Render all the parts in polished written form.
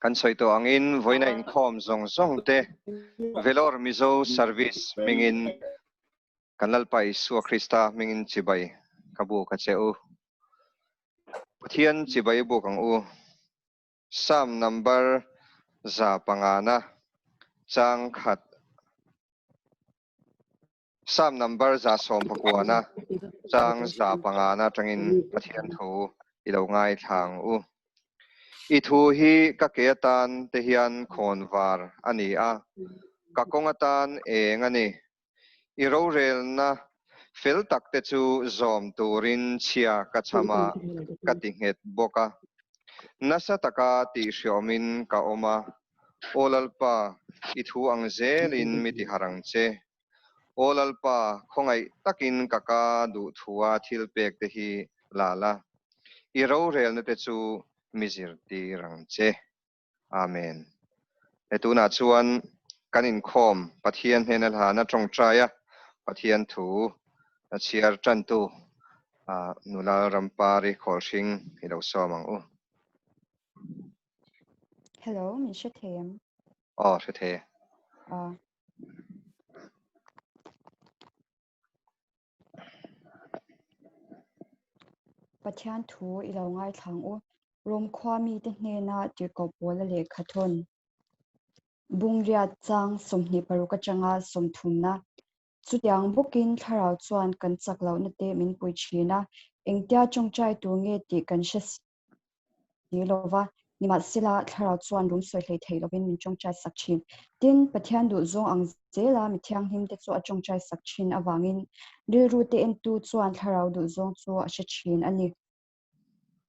Kan sawi tawh angin vawiina inkhawm zawng zawng te Vellore Mizo Service hmingin kan Lalpa Isua Krista hmingin chibai ka buk a che u. Pathian chibai buk ang u. Psalm number 105 chang khat Psalm number 119 chang 105 atangin Pathian thu i lo ngaithla ang u. I thu hi ka ke atan te hian khawnvar a ni a, ka kawng atan eng a ni. I rorelna fel tak te chu zawm turin chhia ka chham a, ka ti nghet bawk a. Nasa taka tihhriawmin ka awm a, Aw Lalpa, i thu ang zelin mi ti harh ang che. Aw Lalpa, khawngaih takin ka ka duh thua thil pek te hi la la. I rorelna te chu mi zirtir ang che. Amen. He tunah chuan kan inkhawm Pathian hnena hlana tawngtai a, Pathian thu a chhiar tantu nula Rampari Khawlhring i lo sawm ang u. Hello, min hre thei em? Aw, hre thei e. Aw. Pathian thu i lo ngaithla ang u. Rom khua mite hnena tirhkoh pawla lehkha thawn. Bungriat chang 26 atanga 30na. Chutiang bawkin thlarau chuan kan chak lohna te min pui thin a, engtia tawngtai tur nge tih kan hre si lo va, nimahsela thlarau chuan rum sawi hlei thei lovin min tawngtai sak thin. Tin, Pathian duhzawng ang zela mi thianghlim te chu a tawngtai sak thin avangin rilru te entu chuan thlarau duhzawng chu a hre thin a ni.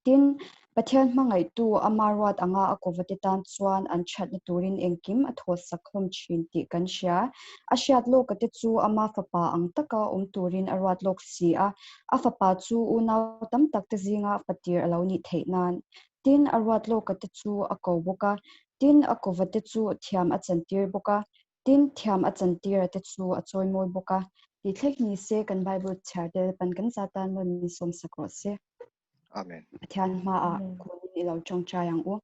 Tin, Pathian hmangaihtu ama ruat anga a kawvate tan chuan an thatna turin engkim a thaw sak hlawm thin tih kan hria. A hriat lawka te chu ama fapa ang taka awm turin a ruat lawk si a, a fapa chu unau tam tak te zinga fatir a lo nih theih nan. Tin, a ruat lawka te chu a ko bawk a, tin, a kawvate chu thiam a chantir bawk a, tin, thiam a chantira te chu a chawimawi bawk a. Tih thlek ni se kan Bible chhiar tel pan kan za tan mawi min sawm sak rawh se. Amen. Pathian hmaah kunin i lo tawngtai ang u.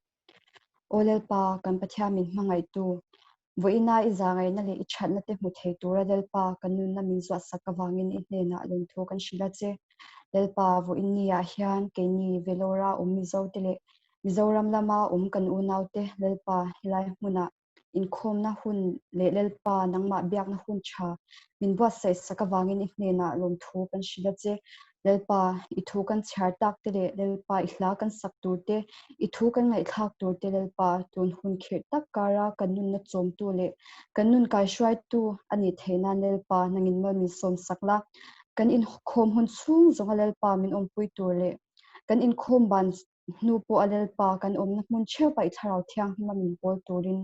Aw Lalpa, kan Pathian min hmangaihtu, vawiina i zahngaihna leh i thatna te hmu thei tura Lalpa kan nunna min zuah sak avangin i hnenah lawmthu kan hrilh a che. Lalpa, vawiin niah hian keini Vellore-a awm Mizote leh Mizoram lama awm kan unaute Lalpa helai hmunah Inkhawmna hun leh Lalpa nangmah biakna hun tha min buatsaih sak avangin i hnenah lawmthu kan hrilh a che. Lalpa, i thu kan chhiar tak te leh Lalpa i hla kan sak tur te, i thu kan ngaihthlak tur te Lalpa, tun hun khirh tak kara kan nunna chawmtu leh kan nun kaihruaitu a nih theih nan Lalpa nangin mawi min sawm sak la. Kan inkhawm hun chhung zawnga Lalpa min awmpui tur leh kan inkhawm ban Hnu pawh a Lalpa kan awmna hmun theuh paih Thlarau Thianghlim a min pawl turin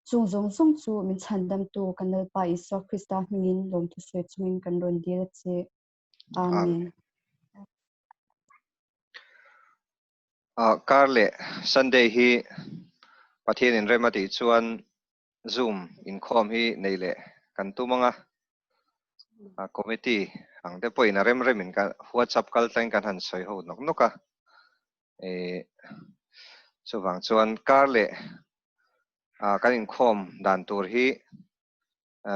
chung zawng zawng chu min chhandamtu kan Lalpa Isua Krista hmingin lawmthu sawi chungin kan rawn dil a che. Amen. Kar leh Sunday hi Pathian in rem a tih chuan Zoom inkhawm hi nei leh kan tum ang a, committee ang te pawhin a rem remin kan WhatsApp kal tlangin kan han sawi ho nawk nawk a. Chuvang chuan kar leh kan inkhawm dan tur hi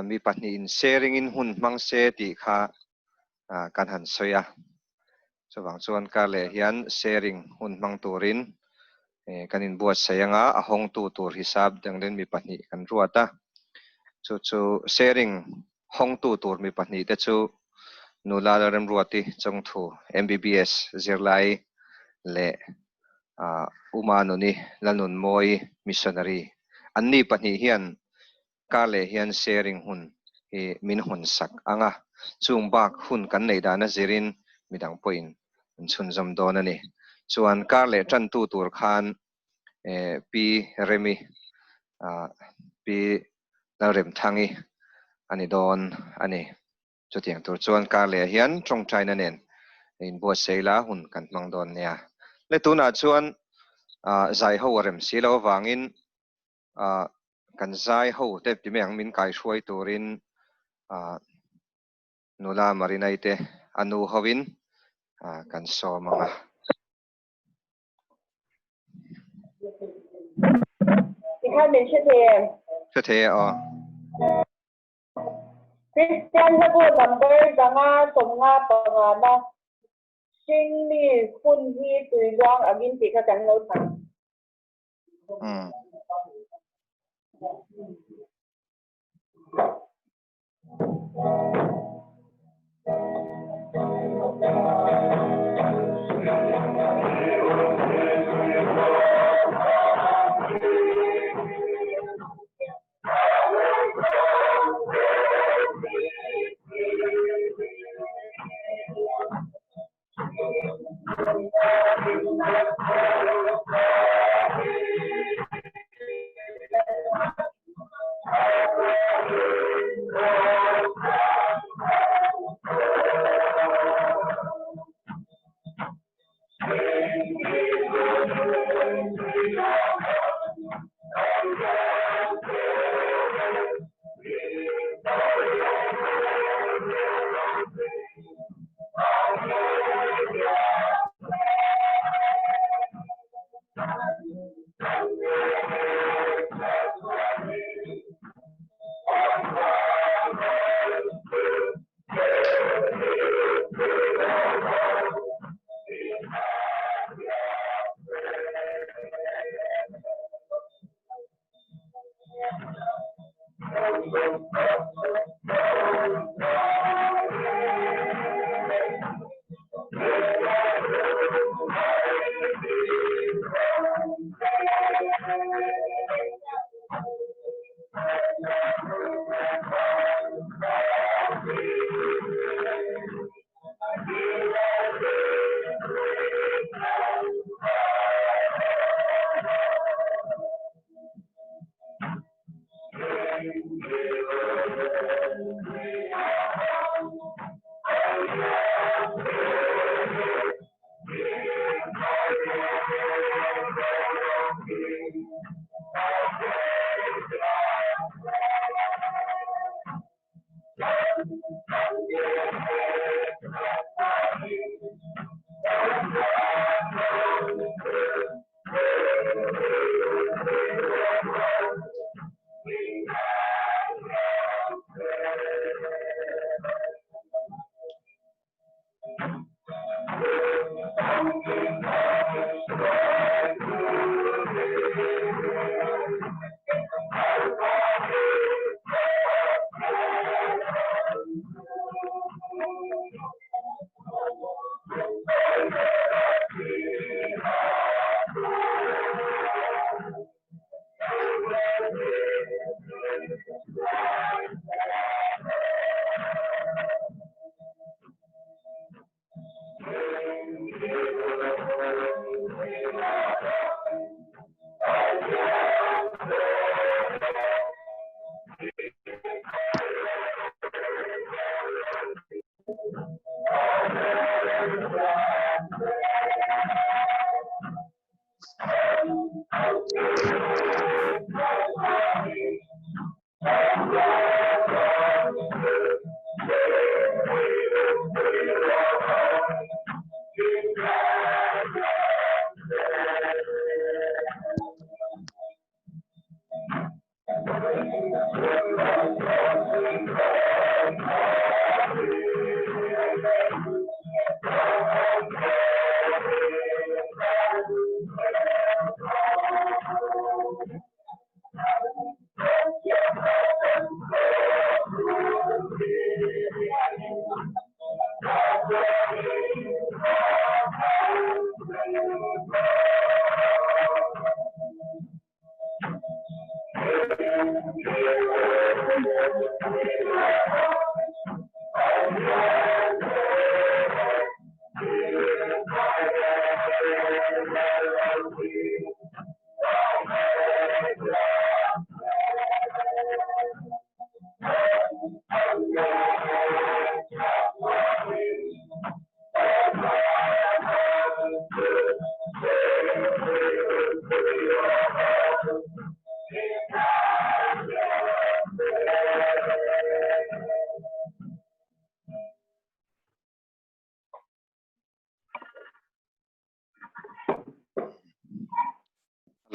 mi pahnihin sharing in hun hmang se tih kha kan han sawi a. Chuvang chuan kar leh hian sharing hun hmang turin kan inbuatsaih anga a hawngtu tur hisap danglen mi pahnih kan ruat a. Chu chu sharing hawngtu tur mi pahnih te chu Nula Lalremruati Chawngthu MBBS zirlai leh Uma Nuni Lalnunmawi Missionary. Anni pahnih hian Kar leh hian sharing hun hi min hawn sak ang a, chung bak hun kan neih dan a zirin midang pawhin an chhunzawm dawn a ni. Chuan kar leh tantu tur khan Pi Remi, Pi Lalremthangi a ni dawn a ni. Chutiang tur chuan kar leh hian tawngtaina nen inbuatsaih la hun kan hmang dawn nia. Le tunah chuan zai ho a rem si lo avangin kan zai ho te ti mai ang min kaihruai turin nula Marinai te a nu hovin kan sawm ang a. Tikhan min hre thei em? Hre thei e aw. Kristian hlabu number 555 na Hringmi hun hi tui luang angin tih kha kan lo thlang. Umm.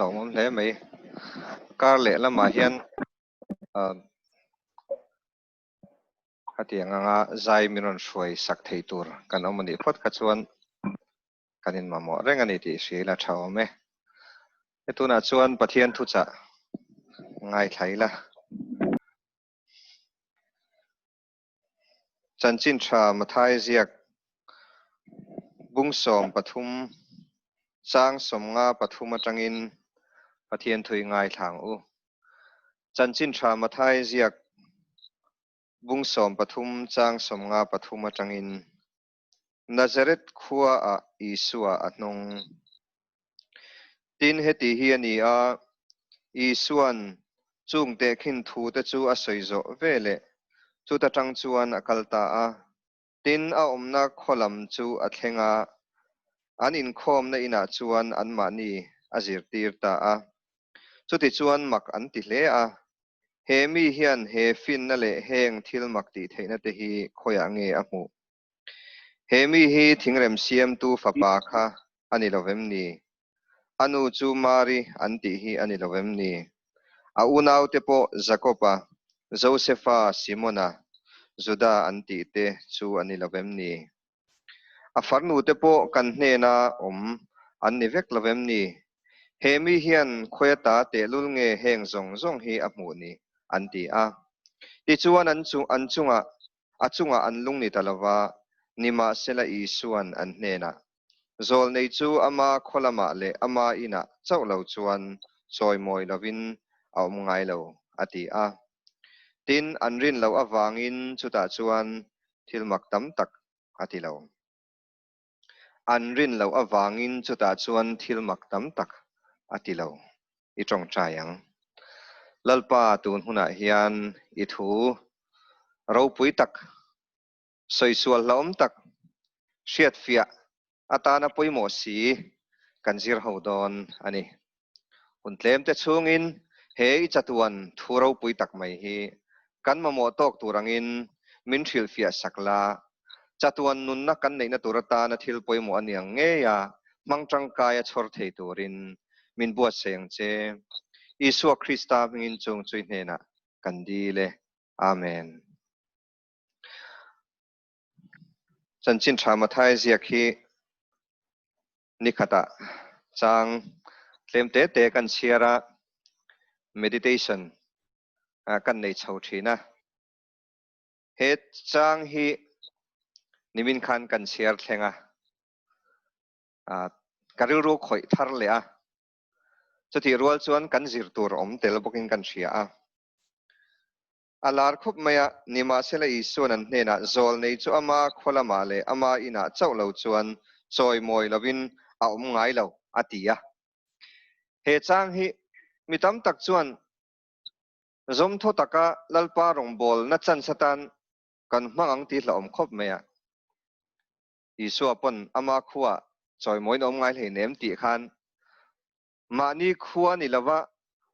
Lawmawm hle mai. Kar leh lamah hian khatiang anga zai min rawn hruai sak thei tur kan awm a nih phawt kha chuan kan inmamawh reng a ni tih hria ila tha awm e. He tunah chuan Pathian thuchah ngaithla ila. Chanchin tha Mathai ziak bung 13 chang 53 atangin Pathian thui ngaithla ang u. Chanchin tha Mathai ziak bung 13 chang 53 atangin Nazareth khuaah Isua a hnung. Tin, heti hi a ni a, Isua'n chung tehkhin thute chu a sawi zawh veleh chuta tang chuan a kal ta a. Tin, a awmna khaw lam chu a thleng a, an inkhawmna inah chuan anmahni a zirtir ta a. Chutichuan mak an ti hle a, He mi hian he finna leh heng thil mak tih theihna te hi khawiah nge a hmuh? He mi hi thingrem siamtu fapa kha a ni lovem ni? A nu chu Mari an tih hi a ni lovem ni? A unaute pawh Jakob-a, Josefa, Simona, Juda an tih te chu a ni lovem ni? A farnute pawh kan hnena awm an ni vek lovem ni? He mi hian khawi ata tehlul nge heng zawng zawng hi a hmuh ni? an ti a. Tichuan an chungah A chungah an lung ni ta lova, nimahsela Isua'n an hnenah, Zawlnei chu ama khaw lamah leh ama inah chauh lo chuan chawimawi lovin a awm ngai lo, a ti a. Tin, an rin loh avangin chutah chuan thil mak tam tak a ti lo. An rin loh avangin chutah chuan thil mak tam tak a ti lo. I tawngtai ang. Lalpa tun hunah hian i thu ropui tak, sawisual hlauhawm tak, hriatfiah atana pawimawh si kan zir ho dawn a ni. Hun tlemte chhungin he i chatuan thu ropui tak mai hi kan mamawh tawk tur angin min hrilhfiah sak la, chatuan nunna kan neihna tur atana thil pawimawh a ni ang ngei a, hmang tangkai a chhawr thei turin min buatsaih ang che. Isua Krista hmingin chung chui hnenah kan dil e. Amen. Chanchin tha Mathai ziak hi Nikhatah chang tlem te te kan chhiar a, meditation kan nei chho thin a. He chang hi nimin khan kan chhiar thleng a, ka rilru khawih thar leh a. Chutih rual chuan kan zir tur awm tel bawkin kan hria a. A lar khup mai a, nimahsela Isua'n an hnenah zawlnei chu ama khaw lamah leh ama inah chauh lo chuan chawimawi lovin a awm ngai lo, a ti a. He chang hi mi tam tak chuan zawmthaw taka Lalpa rawngbawlna chance atan kan hmang ang tih hlauhawm khawp mai a. Isua pawn ama khuaah chawimawiin a awm ngai hleinem tih khan Mahni khua ni lova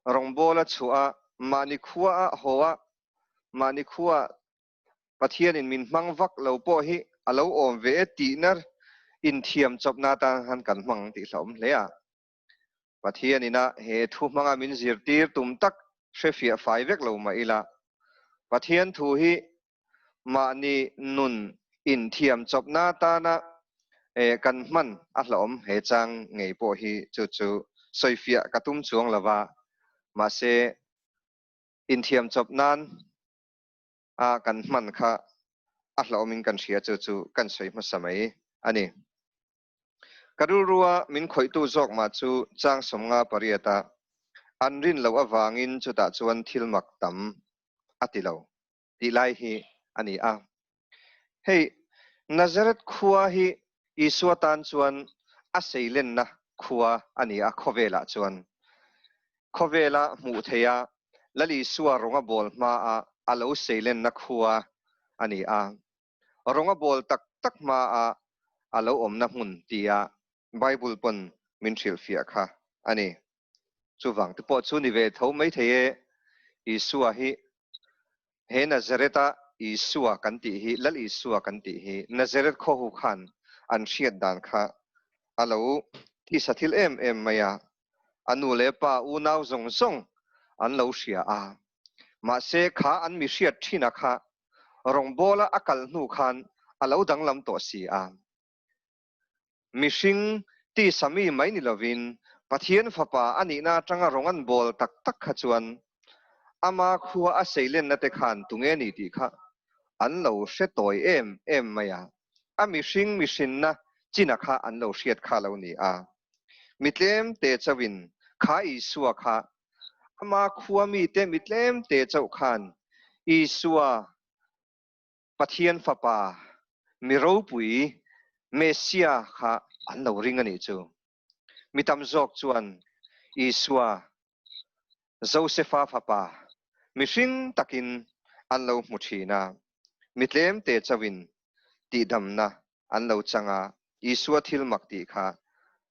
rawngbawla chhuah a, mahni khua a haw a, mahni khua Pathianin min hmang vak lo pawh hi a lo awm ve e tihna inthiam chawpna atan khan kan hmang tih hlauhawm hle a. Pathianina he thu hmanga min zirtir tum tak hrefiah fai vek lo mah ila, Pathian thu hi mahni nun inthiam chawpna atana kan hman a hlauhawm he chang ngei pawh hi chu chu sawifiah ka tum chuang lova, mahse inthiam chawp nan a kan hman kha a hlauhawmin kan hria chu chu kan sawi hmasa mai a ni. Ka rilrua min khawihtu zawk mah chu chang 58 a an rin loh avangin chutah chuan thil mak tam a ti lo. tih lai hi a ni a. Hei Nazareth khua hi Isua tan chuan a seilenna khua a ni a, khawvelah chuan. Khawvela hmuh theiha Lal Isua rawnga bawl hmaa a lo seilenna khua a ni a. Rawnga bawl tak tak hmaa a lo awmna hmun tia Bible pawn min hrilhfiah kha a ni. Chuvang te pawh chu ni ve tho mai thei e, Isua hi he Nazareth-a Isua kan tih hi, Lal Isua kan tih hi Nazareth khawhu khan an hriat dan kha a lo tisa thil em em mai a. A nu leh pa unau zawng zawng an lo hria a. Mahse kha an mi hriat ṭhina kha rawngbawla a kal hnu khan a lo danglam tawh si a. Mihring tisa mi mai ni lovin Pathian Fapa a nihna aṭanga rawng an bawl tak tak kha chuan ama khua a seilenna te khan tunge ni tih kha an lo hre tawi em em mai a. A mihring mihrinna china kha an lo hriat kha lo ni a. Mi tlem te chauhin kha Isua kha ama khua mite mi tlem te chauh khan Isua Pathian Fapa mi ropui Messia kha an lo ring a nih chu. Mi tam zawk chuan Isua Josefa fapa mihring takin an lo hmu thin a, mi tlem te chauhin tihdamna an lo chang a, Isua thil mak tih kha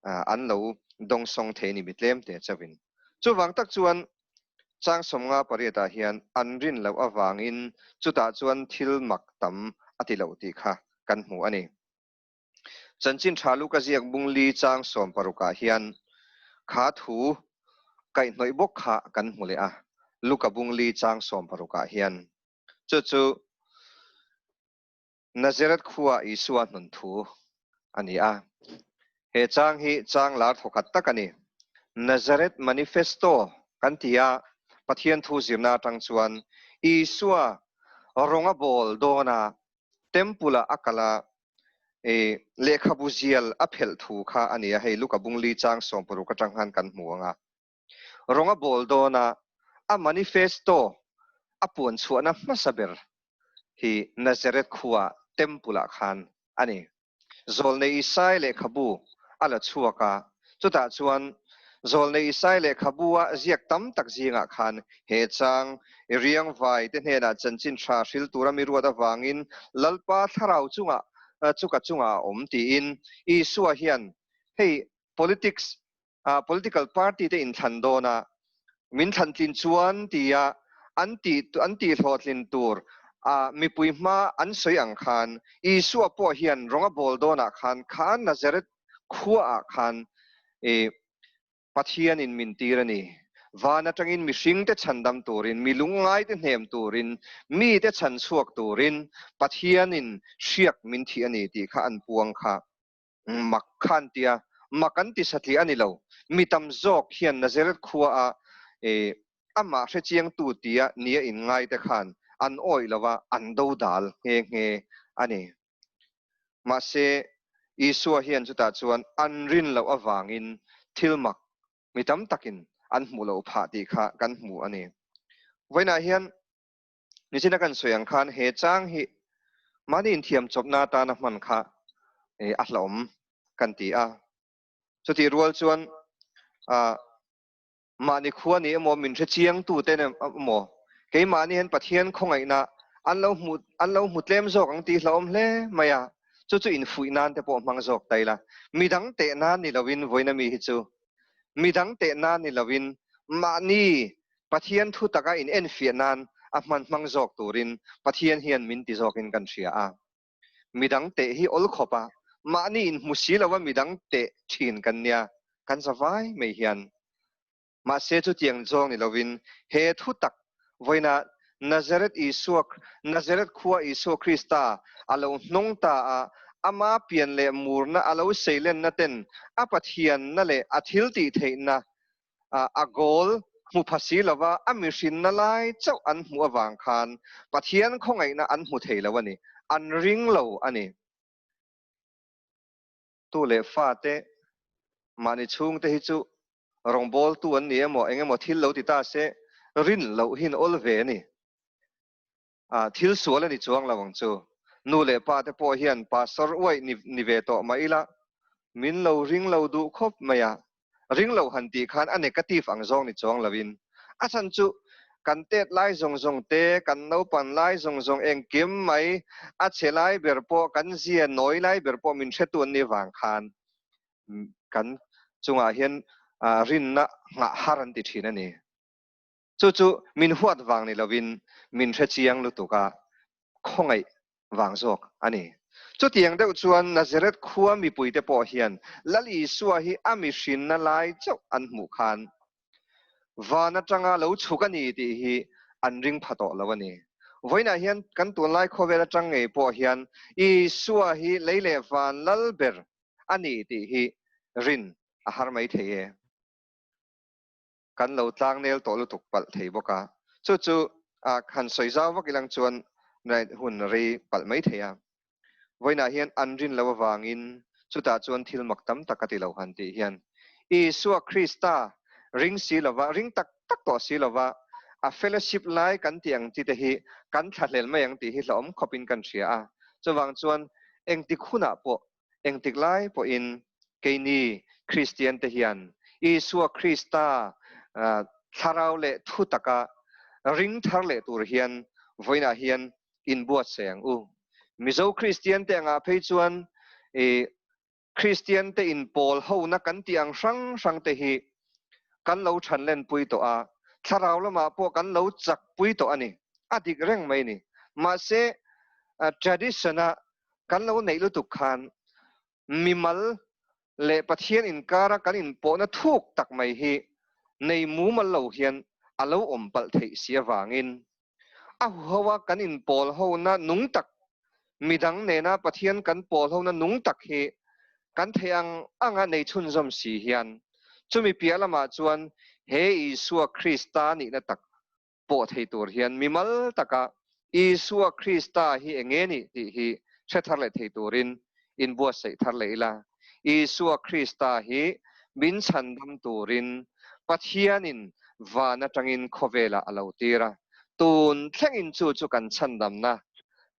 an lo dawngsawng thei ni mi tlem te chauhin. Chuvang tak chuan chang 58 ah hian an rin loh avangin chutah chuan thil mak tam a ti loh tih kha kan hmu a ni. Chanchin tha Luka ziak bung li chang 16 ah hian kha thu kaihhnawih bawk kha kan hmu leh a, Luka bung li chang 16 ah hian. Chu chu Nazareth khua Isua hnun thu a ni a. He chang hi chang lar thawkhat tak a ni. Nazareth Manifesto kan ti a, Pathian thu zirna atang chuan Isua rawng a bawl dawn a, Temple ah a kal a, i lehkhabu zial a phelh thu kha a ni a, hei Luka bung li chang 16 atang khan kan hmu ang a. Rawng a bawl dawn a, a manifesto a puan chhuahna hmasa ber hi Nazareth khua Temple ah khan a ni. Zawlnei Isai lehkhabu a la chhuak a, chutah chuan Zawlnei Isai lehkhabu-a ziak tam tak zingah khan he chang i riangvai te hnenah chanchin tha hril tura mi ruat avangin Lalpa thlarau chungah chu ka chungah a awm tiin Isua hian hei politics political party te inthlan dawna min thlan tlin chuan tia an tih an tih hlawhtlin tur a mipui hma an sawi ang khan Isua pawh hian rawng a bawl dawnah khan kha Nazareth khuaah khan i Pathianin min tir a ni. Van atangin mihring te chhandam turin, mi lungngai te hnem turin, mi te chhan chhuak turin Pathianin hriak min thih a ni tih kha an puang kha. Mak kha an ti a, mak an ti satliah a ni lo. Mi tam zawk hian Nazareth khua a amah hrechiangtu tia nia inngai te khan an awih lo a, an do dal nghe nghe a ni. Mahse, Isua hian chutah chuan an rin loh avangin thil mak mi tam takin an hmuh loh phah tih kha kan hmu a ni. Vawiinah hian Nichina kan sawi ang khan he chang hi mahni inthiam chawpna atana hman kha a hlauhawm kan ti a. Chutih rual chuan mahni khua ni emaw min hre chiangtu te emaw keimahni hian Pathian khawngaihna an lo hmu an lo hmu tlem zawk ang tih hlauhawm hle mai a. Chu chu infuih nan te pawh hmang zawk ta ila. Midang teh nan ni lovin vawiina mi hi chu midang teh nan ni lovin mahni Pathian thu taka in enfiah nan a hman hmang zawk turin Pathian hian min ti zawkin kan hria a. Midang teh hi awl khawp a, mahni in hmu si lova midang teh thin kan nia, kan za vai mai hian. Mahse chutiang zawng ni lovin he thu tak vawiina Nazareth Isua, Nazareth khua Isua Krista a lo hnawng ta a, ama pian leh murna a lo seilenna ten a Pathianna leh a thiltihtheihna a goal hmu pha si lova a mihrinna lai chauh an hmuh avang khan Pathian khawngaihna an hmu thei lo a ni, an ring lo a ni. Tu leh fate mahni chhungte hi chu rawngbawltu an ni emaw eng emaw thil lo ti ta se rin loh hin awl ve a ni. Thil sual a ni chuang lo ang chu. Nu leh pa te pawh hian pastor uaih ni ve tawh mah ila min lo ring lo duh khawp mai a. Ring lo han tih khan a negative ang zawng ni chuang loin a chhan chu kan tet lai zawng zawng te, kan naupan lai zawng zawng engkim mai a chhe lai ber pawh kan zia nawi lai ber pawh min hretu an nih vang khan kan chungah hian rinna nghah har an ti thin a ni. Chu chu min huat vang ni lovin min hre chiang lutuk a, khawngaih vang zawk a ni. Chutiang deuh chuan Nazareth khua mipuite pawh hian Lal Isua hi a mihrinna lai chauh an hmuh khan van atanga lo chhuk a ni tih hi an ring pha tawh lo a ni. Vawiinah hian kan tunlai khawvel atang ngei pawh hian Isua hi lei leh van lal ber a ni tih hi rin a har mai thei e. Kan lo tlangnel tawh lutuk palh thei bawk a, chu chu han sawi zau vak ilang chuan hun rei palh mai thei a. Vawiinah hian an rin lo avangin chutah chuan thil mak tam tak a ti lo han tih hian Isua Krista ring si lova, ring tak tak tawh si lova a fellowship lai kan tih ang chi te hi kan thlahlel mai ang tih hi hlauhawm khawpin kan hria a. Chuvang chuan engtik hunah pawh, engtik lai pawhin keini Kristian te hian Isua Krista thlarau leh thu taka ring thar leh tur hian vawiinah hian inbuatsaih ang u. Mizo Kristian te angah phei chuan i Kristian te inpawl hona kan tih ang hrang hrang te hi kan lo than lenpui tawh a, thlarau lamah pawh kan lo chakpui tawh a ni. A dik reng mai ni. Mahse tradition-a kan lo neih lutuk khan mimal leh Pathian inkara kan inpawhna thuk tak mai hi nei mumal lo hian a lo awm palh theih si avangin a huho a kan inpawl hona nung tak, midang nena Pathian kan pawl hona nung tak hi kan theih ang anga nei chhunzawm si hian chumi piah lamah chuan he Isua Krista nihna tak pawh thei tur hian mimal taka Isua Krista hi eng nge nih tih hi hre thar leh thei turin inbuatsaih thar leh ila. Isua Krista hi min chhandam turin Pathianin van atangin khawvelah a lo tir a. Tun thlengin chu chu kan chhandamna,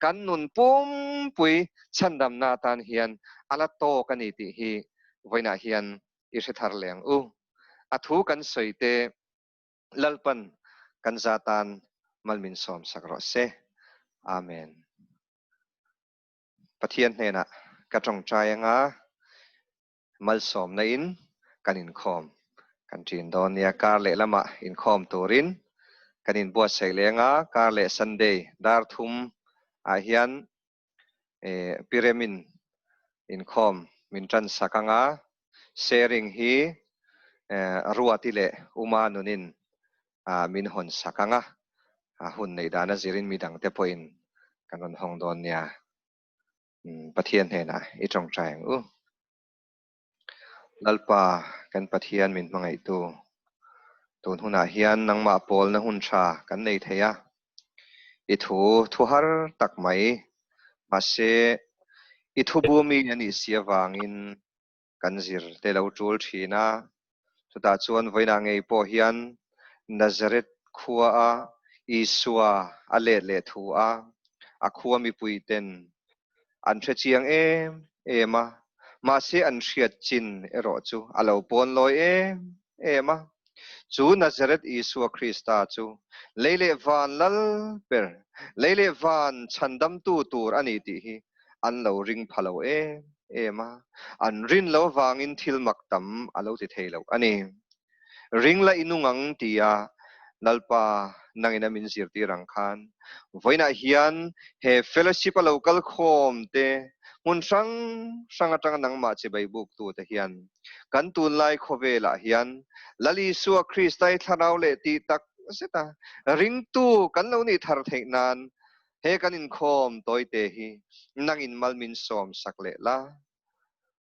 kan nun pumpui chhandamna atan hian a la tawk a ni tih hi vawiinah hian i hre thar leh ang u. A thu kan sawi te Lalpan kan za tan mal min sawm sak rawh se. Amen. Pathian hnenah ka tawngtai anga malsawmna in kan inkhawm kan ṭin dawn nia. Kar leh lamah inkhawm turin kan inbuatsaih leh anga kar leh Sunday dar thum ah hian Piremin inkhawm min ṭan sak anga sharing hi Ruati leh Uma nunin min hawn sak anga hun neih dan a zirin midangte pawhin kan rawn hawng dawn nia. Pathian hnenah i ṭawngṭai ang u. Lalpa kan Pathian min hmangaihtu, tun hunah hian nangmah pawlna hun tha kan nei thei a, i thu thu har tak mai, mahse i thu bumi a nih si avangin kan zir te lo tul thin a, chutah chuan vawiinah ngei pawh hian Nazareth khua a Isua a let leh thu a, a khua mipui ten An hre chiang em em a, mahse an hriat chin erawh chu a lo pawn lawi em em a. Chu Nazareth Isua Krista chu lei leh van lal ber, lei leh van chhandamtu tur a ni tih hi an lo ring pha lo em em a, an rin lo avangin thil mak tam a lo ti thei lo a ni. Ring la i nung ang tia Lalpa nangin a min zirtir ang khan vawiinah hian he fellowship a lo kal khawm te hmun hrang hrang atanga nangmah chibai buktu te hian kan tunlai khawvelah hian Lal Isua Krista i thlarau leh tih tak zeta ringtu kan lo nih thar theih nan he kan inkhawm tawite hi nangin mal min sawm sak leh la.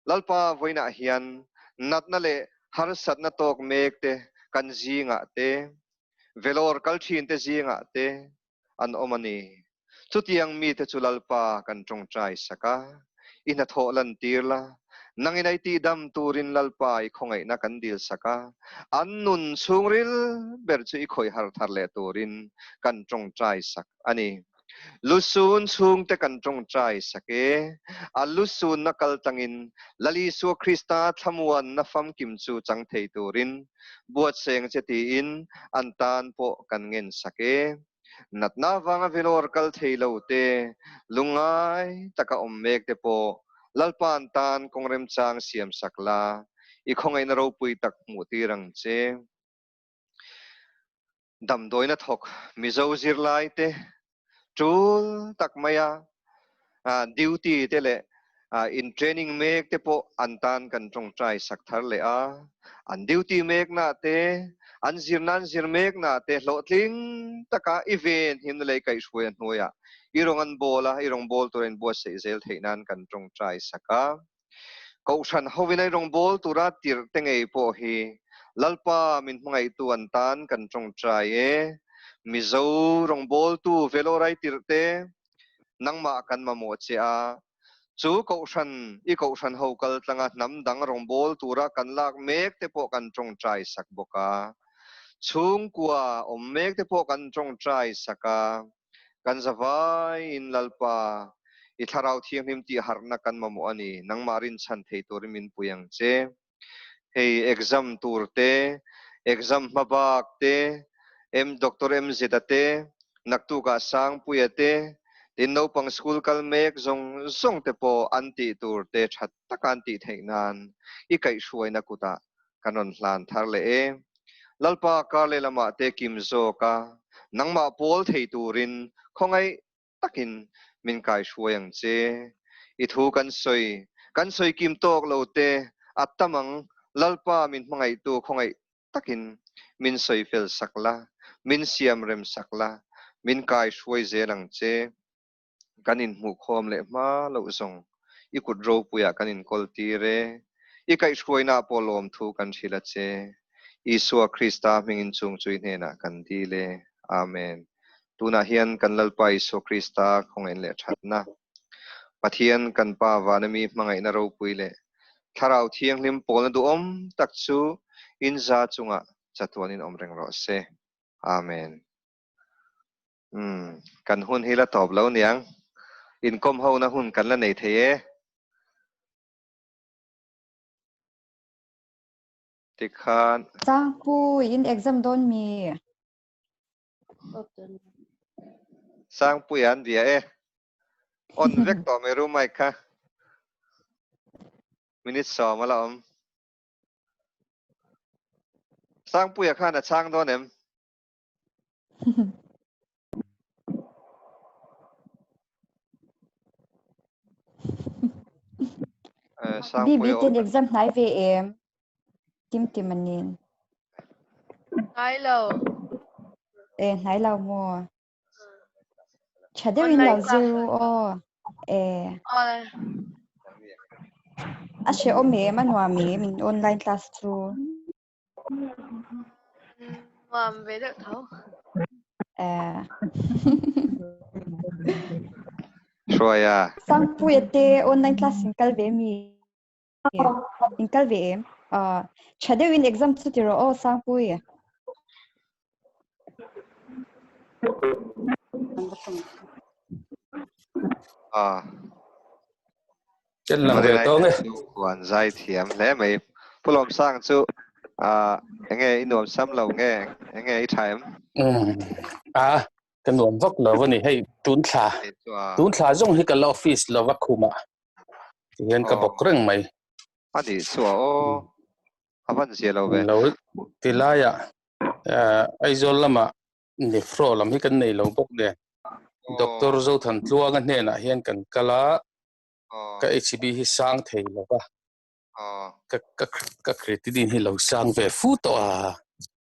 Lalpa vawiinah hian natna leh harsatna tawk mek te kan zingah te, velawr kal thin te zingah te an awm a ni. Chutiang mite chu Lalpa kan tawngtai sak a, i hnathawh lantir la, nangin a i tihdam turin Lalpa i khawngaihna kan dil sak a, an nun chhungril ber chu i khawih har thar leh turin kan tawngtai sak a ni. Lusun chhungte kan tawngtai sak e. A lusunna kal tangin Lal Isua Krista thlamuanna famkim chu chang thei turin buatseng che tiin an tan pawh kan ngen sak e. Natna vanga velawr kal thei lo te, lungngai taka awm mek te pawh Lalpa'n tan kawng remchang siam sak la, i khawngaihna ropui tak hmuh tir ang che. Damdawina thawk Mizo zirlaite tul tak maia Duty te leh in training mek te pawh an tan kan tawngtai sak thar leh a. An duty mekna te, an zirna an zir mekna te hlawhtling taka i ven himna leh i kaihhruai a hnuaiah i rawng an bawl a, i rawng bawl tura in buatsaih zel theih nan kan tawngtai sak a. Kohhran hovin a i rawng bawl tura tirh te ngei pawh hi Lalpa min hmangaihtu an tan kan tawngtai e. Mizo rawng bawltu Velorai tirh te, Nangmah kan mamawh che a, chu kohhran i kohhran ho kal tlanga hnam dang rawngbâwl tura kan lak mek te pawh kan tawngtai sak bawk a, chhungkua awm mek te pawh kan tawngtai sak a, kan zavaiin Lalpa, i Thlarau Thianghlim tih harhna kan mamawh a ni, nangmah rinchhan thei turin min pui ang che. Hei exam tur te, exam hma bak te, M Doctor MZ-a te, naktukah Sangpuia te, tin naupang school kal mek zawng zawng te pawh an tih tur te tha taka an tih theih nan i kaihhruaina kutah kan rawn hlan thar leh e. Lalpa kar leh lamah te kim zawk a, nangmah pawl thei turin khawngaih takin min kaihruai ang che. I thu kan sawi, kan sawi kim tawk lo te, a tam ang, Lalpa min hmangaihtu khawngaih takin min sawi fel sak la, min siam rem sak la, min kaihruai zel ang che. Kan inhmuhkhawm leh hma loh zawng i kut ropuiah kan inkawl tir e. I kaihhruaina pawh lawmthu kan hrilh a che. Isua Krista hmingin chung chu i hnenah kan dil e. Amen. Tunah hian kan Lalpa Isua Krista khawngaih leh thatna, Pathian kan Pa vana mi hmangaihna ropui leh Thlarau Thianghlim pawlna duhawm tak chu in za chungah chatuanin awm reng rawh se. Amen. Umm, kan hun hi la tawp lo niang. Inkawm hona hun kan la nei thei e. Tikhan. Sangpui, in exam dawn mi? Sangpui an bia e. On vek tawh mai ru mic kha. Minute sawm a la awm. Sangpuia khan a chhang dawn em? Bibi ten exam hnai ve em? Tim tim anin. Hnai lo. E hnai lo maw? Tha deuhin lo zir ru aw. E. A hrehawm em a nuam em in online class chu? Nuam ve deuh tho. Eh. Hruaia. Sangpuia te online class in kal ve mi. In kal ve em. Ah, tha deuhin exam chu ti rawh aw Sangpui. Ah. Chen lang ve tawng e. Huan zai thiam hle mai. Pu Lawm Sang chu enge i nuam sam lo nge enge i tha em? A ka nuam vak lo ani hei tun thla. Tun thla zawng hi ka la office lo va khuma. Tihian ka bawk reng mai. Ani chu a aw. A van zia lo ve. Lo tilaiah Aizawl lamah Nephro lam hi kan nei lo bawk nen. Doctor Zothan Tluanga hnenah hian kan kal a, ka HB hi sang thei lo va, ka ka ka creatinine hi lo sang ve fu tawh a.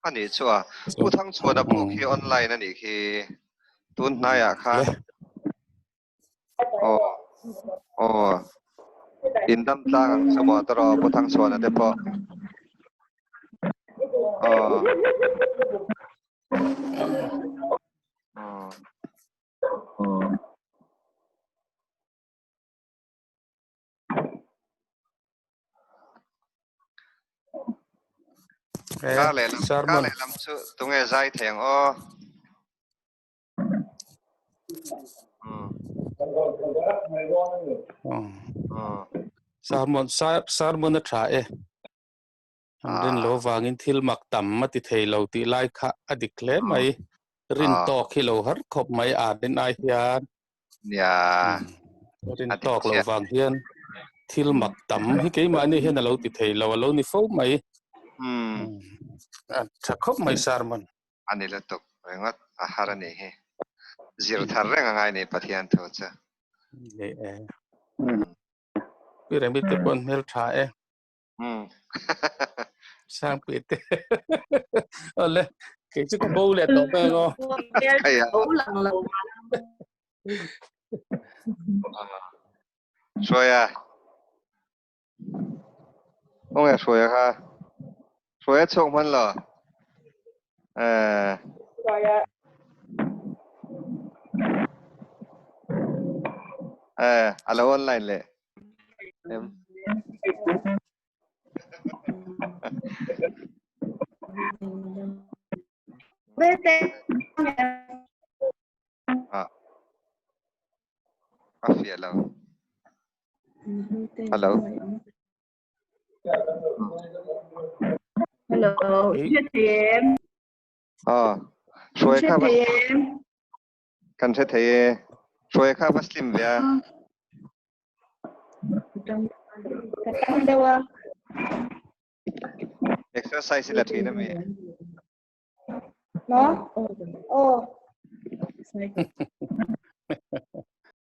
A nih chu a, Pu Thangchhuana pawh khi online a nih khi tun hnaiah khan. Aw aw in dam tlang ang chu maw tawh Pu Thangchhuana te pawh. Aw. Aw. Kar lehlam kar lehlam chu tunge zai thei ang aw. Sermon sermon a tha e. An rin lo vangin thil mak tam a ti thei lo tih lai kha a dik hle mai. Rin tawk hi lo har khawp mai a rin ai hian. Nia. Rin tawk lo vang hian thil mak tam hi keimahni hian a lo ti thei lo a lo ni fo mai. A tha khawp mai sermon. A ni lutuk ringawt a har a nih hi. Zir thar reng a ngai ni Pathian thu chu. Ni e. Pyramid te pawh an hmel tha e. Sangpui te. Awle, kei chu ka bo leh tawh mai ang aw. Bo lang lo. Hruaia. Khawnge Hruaia kha? Hruaia chhuak hman lo. Eh. Hruaia. Eh, a lo online leh. Em. Ah. A fiah lo. Hello. Hello. Hrethiam. Ah. Hruai kha va Hrethiam. kan hre thei e. Hruai kha va slim ve a. Ka tang deuh a. Exercise i la thin ami. No? Oh.